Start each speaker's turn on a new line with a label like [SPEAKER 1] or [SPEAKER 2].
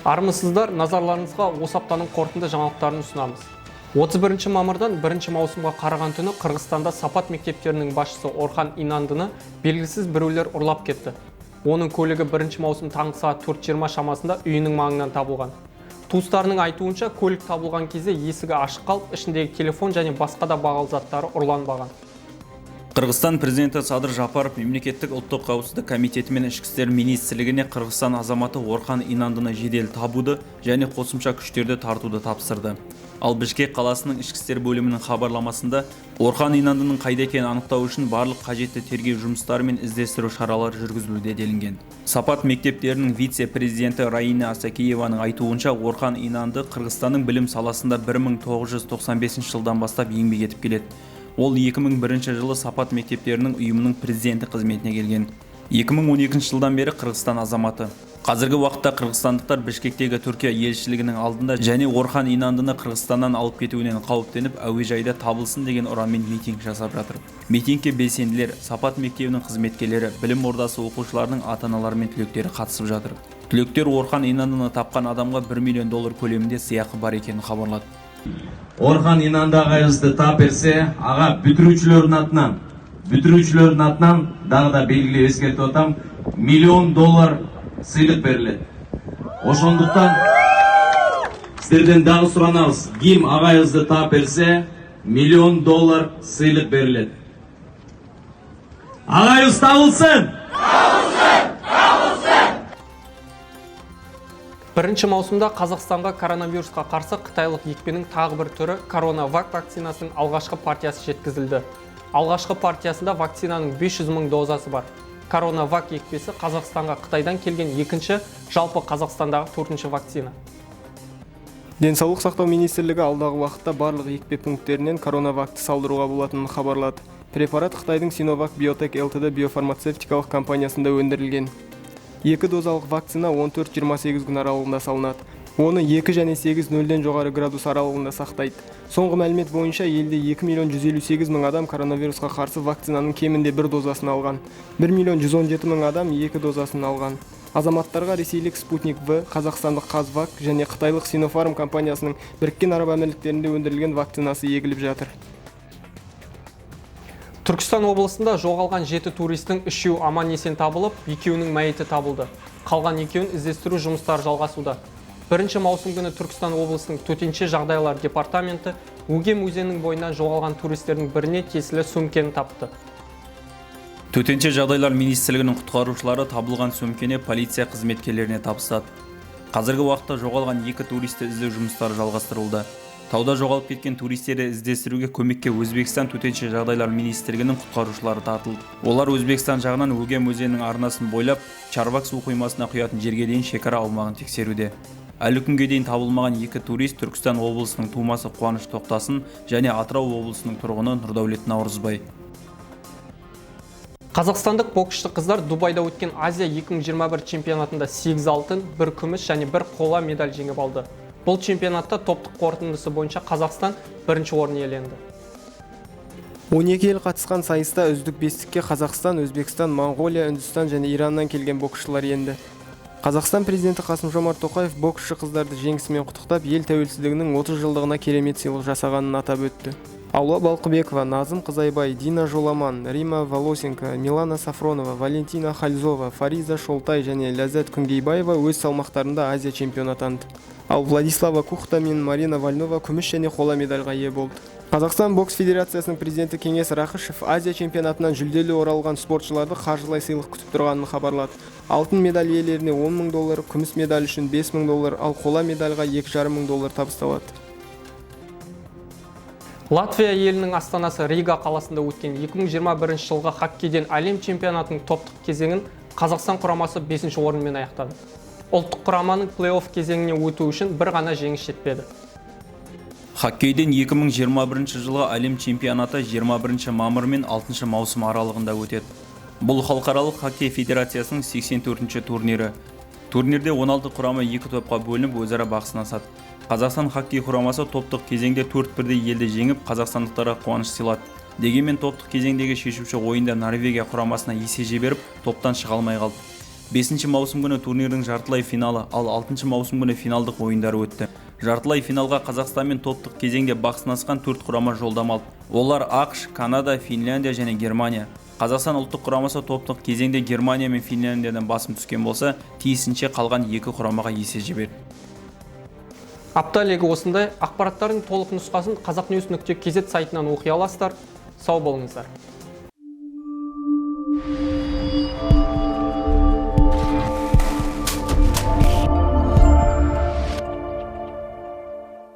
[SPEAKER 1] Армысыздар, назарларыңызға осы аптаның қорытынды жаңалықтарын ұсынамыз. 31 мамырдан 1 маусымға қараған түні Қырғызстанда Сапат мектептерінің басшысы Орхан Инандыны белгісіз біреулер ұрлап кетті. Оның көлігі 1 маусым таңғы сағат 4:20 шамасында үйінің маңынан табылған. Туыстарының айтуынша, көлік табылған кезде есігі ашық қалып, ішіндегі телефон және басқа да бағалы заттары ұрланбаған.
[SPEAKER 2] Қырғызстан президенті Садыр Жапаров Мемлекеттік ұлттық қауіпсіздік комитеті мен Ішкі істер министрлігіне Қырғызстан азаматы Орхан Инандыны жедел табуды және қосымша күштерді тартуды тапсырды. Ал Бішкек қаласының ішкі істер бөлімінің хабарламасында Орхан Инандының қайда екенін анықтау үшін барлық қажетті тергеу жұмыстары мен іздестіру шаралары жүргізілуде делінген. Сапат мектептерінің вице-президенті Раина Асакееваның айтуынша, Орхан Инанды Қырғызстанның білім саласында 1995 жылдан бастап еңбек етіп келеді. Ол 2001 жылы Сапат мектептерінің ұйымының президенті қызметіне келген. 2012 жылдан бері Қырғызстан азаматы. Қазіргі уақытта қырғызстандықтар Бішкектегі Түркия елшілігінің алдында және Орхан Инандыны Қырғызстаннан алып кетуінен қауіптеніп, әуежайда табылсын деген ұранмен митинг жасап жатыр. Митингке белсенділер, Сапат мектебінің қызметкерлері, білім ордасы оқушыларының ата-аналары мен түлектері қатысып жатыр. Түлектер Орхан Инандыны тапқан адамға 1 миллион доллар көлемінде сыйақы бар екенін хабарлады.
[SPEAKER 3] Орхан Инанды агайыбызды таап берсе, ага бүтүрүүчүлөрдүн атынан дагы да белгилеп эскертип атам, миллион доллар сыйлык берилет. Ошондуктан сиздерден дагы суранабыз: ким агайыбызды таап берсе, миллион доллар сыйлык берилет. Агайыбыз табылсын!
[SPEAKER 1] 1 маусымда Қазақстанға коронавирусқа қарсы қытайлық екпенің тағы бір түрі, Коронавак вакцинасының алғашқы партиясы жеткізілді. Алғашқы партиясында вакцинаның 500 мың дозасы бар. Коронавак екпесі Қазақстанға Қытайдан келген екінші, жалпы Қазақстандағы төртінші вакцина.
[SPEAKER 4] Денсаулық сақтау министрлігі алдағы уақытта барлық екпе пункттерінен Коронавакты салдыруға болатынын хабарлады. Препарат Қытайдың Синовак Биотек ЛТД биофармацевтикалық компаниясында өндірілген. Екі дозалық вакцина 14-28 күн аралығында салынады. Оны 2 және 8 нөлден жоғары градус аралығында сақтайды. Соңғы мәлімет бойынша, елде 2 миллион 158 мың адам коронавирусқа қарсы вакцинаның кемінде бір дозасын алған. 1 миллион 117 мың адам екі дозасын алған. Азаматтарға ресейлік Спутник В, қазақстандық Қазвак және қытайлық Синофарм компаниясының Біріккен Араб Әмірліктерінде өндірілген вакцинасы егіліп жатыр.
[SPEAKER 1] Түркістан облысында жоғалған жеті туристің үшеуі аман есен табылып, екеуінің мәйіті табылды. Қалған екеуін іздестіру жұмыстары жалғасуда. 1 маусым күні Түркістан облысының төтенше жағдайлар департаменті Өгем өзенінің бойынан жоғалған туристердің біріне тиесілі сөмкені тапты.
[SPEAKER 2] Төтенше жағдайлар министрлігінің құтқарушылары табылған сөмкені полиция қызметкерлеріне табыстады. Қазіргі уақытта жоғалған екі туристі іздеу жұмыстары жалғастырылуда. Тауда жоғалып кеткен туристерді іздестіруге көмекке Өзбекстан Төтенше жағдайлар министрлігінің құтқарушылары тартылды. Олар Өзбекстан жағынан Өгем өзенінің арнасын бойлап, Чарвак су қоймасына құятын жерге дейін шекара аумағын тексеруде. Әлі күнге дейін табылмаған екі турист – Түркістан облысының тумасы Қуаныш Тоқтасын және Атырау облысының тұрғыны Нұрдәулет Наурызбай.
[SPEAKER 1] Қазақстандық боксшы қыздар Дубайда өткен Азия 2021 чемпионатында 8 алтын, 1 күміс және 1 қола медаль жеңіп алды. Бұл чемпионатта топтық қорытындысы бойынша Қазақстан бірінші орын иеленді.
[SPEAKER 4] 12 ел қатысқан сайыста үздік бестікке Қазақстан, Өзбекстан, Моңғолия, Үндістан және Ираннан келген боксшылар енді. Қазақстан президенті Қасым-Жомарт Тоқаев боксшы қыздарды жеңісімен құттықтап, ел тәуелсіздігінің 30 жылдығына керемет сыйлық жасағанын атап өтті. Алуа Балқыбекова, Назым Қызайбай, Дина Жоламан, Рима Волосенко, Милана Сафронова, Валентина Хальзова, Фариза Шолтай және Ләззат Күнгейбаева өз салмақтарында Азия чемпионы атанды. Ал Владислава Кухта мен Марина Вольнова күміс және қола медальға ие болды. Қазақстан бокс федерациясының президенті Кеңес Рақышев Азия чемпионатынан жүлделі оралған спортшыларды қаржылай сыйлық күтіп тұрғанын хабарлады. Алтын медаль иелеріне 10 мың доллар, күміс медаль үшін 5 мың доллар, ал қола медальға 2,5 мың доллар табысталады.
[SPEAKER 1] Латвия елінің астанасы Рига қаласында өткен 2021 жылғы хоккейден әлем чемпионатының топтық кезеңін Қазақстан құрамасы 5 орынмен аяқтады. Ұлттық құраманың плей-офф кезеңіне өту үшін бір ғана жеңіс жетпеді.
[SPEAKER 2] Хоккейден 2021 жылғы әлем чемпионаты 21 мамыр мен 6 маусым аралығында өтеді. Бұл халықаралық хоккей федерациясының 84-ші турнирі. Турнирде 16 құрама екі топқа бөлініп, өзара бақ сынасады. Қазақстан хоккей құрамасы топтық кезеңде 4 бірдей елді жеңіп, қазақстандықтарға қуаныш сыйлады. Дегенмен топтық кезеңдегі шешуші ойында Норвегия құрамасына есе жіберіп, топтан шыға алмай қалды. 5 маусым күні турнирдің жартылай финалы, ал 6 маусым күні финалдық ойындары өтті. Жартылай финалға Қазақстанмен топтық кезеңде бақ сынасқан төрт құрама жолдама алды. Олар: АҚШ, Канада, Финляндия және Германия. Қазақстан ұлттық құрамасы топтық кезеңде Германия мен Финляндиядан басым түскен болса, тиісінше қалған екі құрамаға есе жіберді.
[SPEAKER 1] Апта легі осындай. Ақпараттардың толық нұсқасын қазақnews.kz сайтынан оқи аласыздар. Сау болыңыздар.